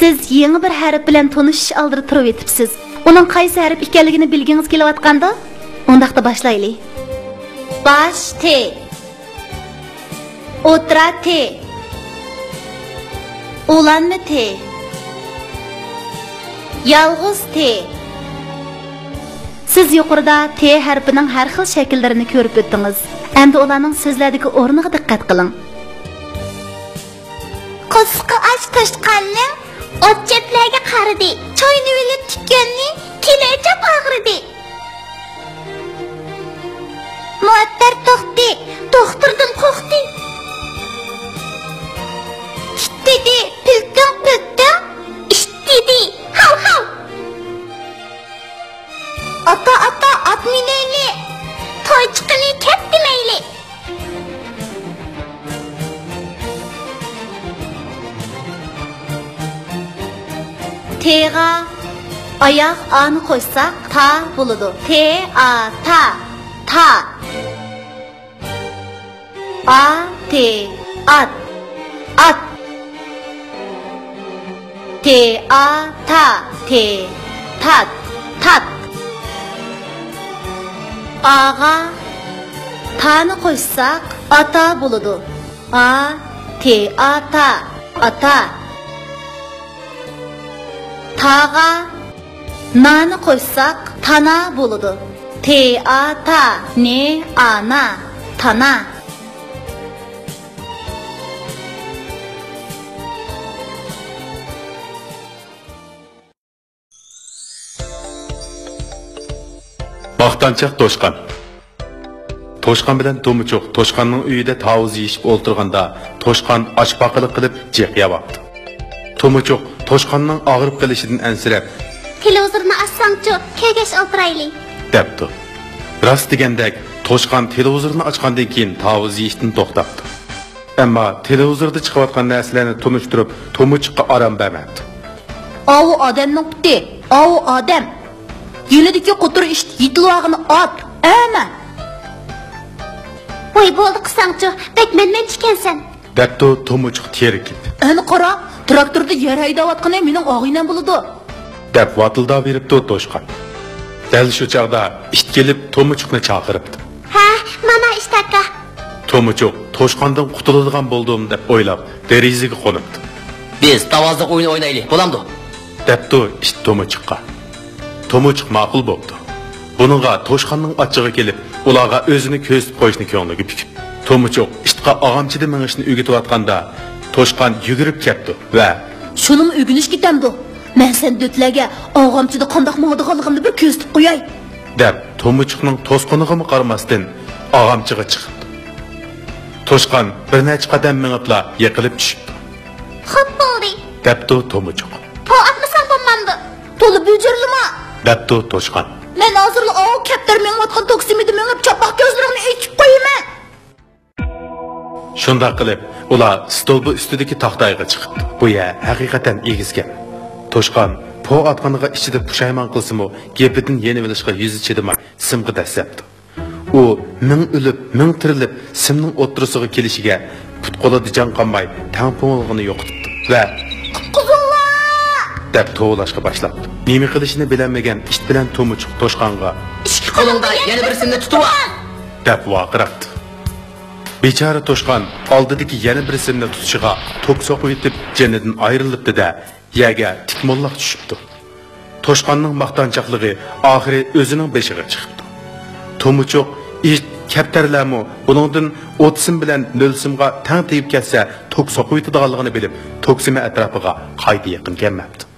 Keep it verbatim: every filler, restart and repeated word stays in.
سىز يېڭى بىر ھەرپ بىلەن تونۇشۇش ئالدىدا تۇرۇۋېتىپسىز. ئۇنىڭ قايسى ھەرپ ئىكەنلىكىنى بىلگىڭىز كېلىۋاتقاندۇ؟ ئۇنداقتا باشلايلى. باش تى. ئوتتۇرا تى. ئۇلانما تى. يالغۇز تى. سىز يۇقىرىدا تى ھەرپىنىڭ ھەر خىل شەكىللىرىنى كۆرۈپ ئۆتتىڭىز. ئەمدى ئۇلارنىڭ سۆزلەردىكى ئورنىغا دىققەت قىلىڭ. قورسىقى ئاچ توشقاننىڭ، ئوت-چۆپلەرگە قارىدى، چاينىۋېلىپ تىكەننى، كېلەچەپ ئاغرىدى. مۇئەتتەر توختى، دوختۇردىن قورقتى. ئىت دېدى، پىلتىڭ، پىلتىڭ، ئىت دېدى، ھاۋ، ھاۋ. ئاتا، ئاتا، ئات مىنەيلى، توي چىقىلى كەتتى مەيلى. تىغا ئاياغ ئانى قوشساق، تا بولىدۇ. تى، ئا، تا، تا. ئا، تى، ئات، ئات. تى، ئا، تا، تى، تات، تات. ئاغا تانى قوشساق، ئاتا بولىدۇ. ئا، تى، ئا، تا، ئاتا. تاغا نانى قوشساق، تانا بولىدۇ. تى، ئا، تا، نى، ئا، نا، تانا. ماختانچاق توشقان. توشقان بىلەن تومۇچۇق توشقاننىڭ ئۆيىدە تاۋۇز يېيىشىپ ئولتۇرغاندا، توشقان ئاچ پاقىلىق قىلىپ جىق يەۋاپتۇ. تومۇچۇق توشقاننىڭ ئاغرىپ قېلىشىدىن ئەنسىرەپ، «تېلېۋىزورنى ئاچساڭچۇ، كۆرگەچ ئولتۇرايلى.» دەپتۇ. راست دېگەندەك، توشقان تېلېۋىزورنى ئاچقاندىن كېيىن تاۋۇز يېيىشتىن توختاپتۇ. ئەمما تېلېۋىزوردا چىقىۋاتقان نەرسىلەرنى تونۇشتۇرۇپ، تومۇچۇققا ئارام بەرمەپتۇ. ئاۋۇ ئادەمنىڭ پۇتى، ئاۋۇ ئادەم. يېنىدىكى قوتۇر ئىت يېتىلىۋالغىنى ئات، ئەمە. ۋاي، بولدى قىلساڭچۇ، بەك مەنمەنچى ئىكەنسەن. دەپتۇ تومۇچۇق تېرىكىپ. ئەنە قارا، تىراكتوردا يەر ھەيدەۋاتقىنى مېنىڭ ئاغىنەم بولىدۇ. دەپ ۋاتىلداۋېرىپتۇ توشقان. دەل شۇ چاغدا ئىت كېلىپ تومۇچۇقنى چاقىرىپتۇ. ھە، مانا ئىت ئاكا. تومۇچۇق توشقاندىن قۇتۇلىدىغان بولدۇم دەپ ئويلاپ، دېرىزىگە قونۇپتۇ. بىز تاۋازلىق ئويۇنى ئوينايلى، بولامدۇ؟ دەپتۇ ئىت تومۇچۇققا. تومۇچۇق ماقۇل بوپتۇ. بۇنىڭغا توشقاننىڭ ئاچچىقى كېلىپ، ئۇلارغا ئۆزىنى كۆرسىتىپ قويۇشنى كۆڭلىگە پۈكۈپتۇ. تومۇچۇق ئىتقا ئاغامچىدا مېڭىشنى ئۆگىتىۋاتقاندا، توشقان يۈگۈرۈپ كەپتۇ ۋە، «شۇنىمۇ ئۆگىنىش كېتەمدۇ؟ مەن سەن دۆتلەرگە ئاغامچىدا قانداق ماڭىدىغانلىقىمنى بىر كۆرسىتىپ قوياي.» دەپ، تومۇچۇقنىڭ توسقىنىغىمۇ قارىماستىن، ئاغامچىغا چىقىپتۇ. توشقان بىر نەچچە قەدەم مېڭىپلا يىقىلىپ چۈشۈپتۇ. «خوپ بولدى.» دەپتۇ تومۇچۇق. «پو ئاتمىساڭ بولمامدۇ؟» «تولا بىجىرلىما!» دەپتۇ توشقان. «مەن ھازىرلا ئاۋۇ كەپتەر مېڭىۋاتقان توكسىمىدا مېڭىپ، چاپاق كۆزلىرىڭنى ئېچىپ قويىمەن.» شۇنداق قىلىپ، ئۇلار ستولبا ئۈستىدىكى تاختايغا چىقىپتۇ. بۇ يەر ھەقىقەتەن ئېگىزكەن. توشقان پو ئاتقىنىغا ئىچىدە پۇشايمان قىلسىمۇ، گېپىدىن يېنىۋېلىشقا يۈزى چىدىماي، سىمغا دەسسەپتۇ. ئۇ مىڭ ئۆلۈپ، مىڭ تىرىلىپ، سىمنىڭ ئوتتۇرىسىغا كېلىشىگە، پۇت-قولىدا جان قالماي، تەڭپۇڭلۇقىنى يوقىتىپتۇ ۋە، «قۇتقۇزۇڭلار!» دەپ توۋلاشقا باشلاپتۇ. نېمە قىلىشىنى بىلەلمىگەن ئىت بىلەن تومۇچۇق توشقانغا، «ئىككى قولۇڭدا يەنە بىر سىمنى تۇتۇۋال!» دەپ ۋارقىراپتۇ. بىچارە توشقان ئالدىدىكى يەنە بىر سىمنى تۇتۇشىغا توك سوقۇۋېتىپ، جېنىدىن ئايرىلىپتۇ-دە، يەرگە تىك موللاق چۈشۈپتۇ. توشقاننىڭ ماختانچاقلىقى ئاخىرى ئۆزىنىڭ بېشىغا چىقىپتۇ. تومۇچۇق، ئىت، كەپتەرلەرمۇ بۇنىڭدىن ئوت سىم بىلەن نۆل سىمغا تەڭ تېگىپ كەتسە، توك سوقۇۋېتىدىغانلىقىنى بىلىپ، توك سىمى ئەتراپىغا قايتا يېقىن كەلمەپتۇ.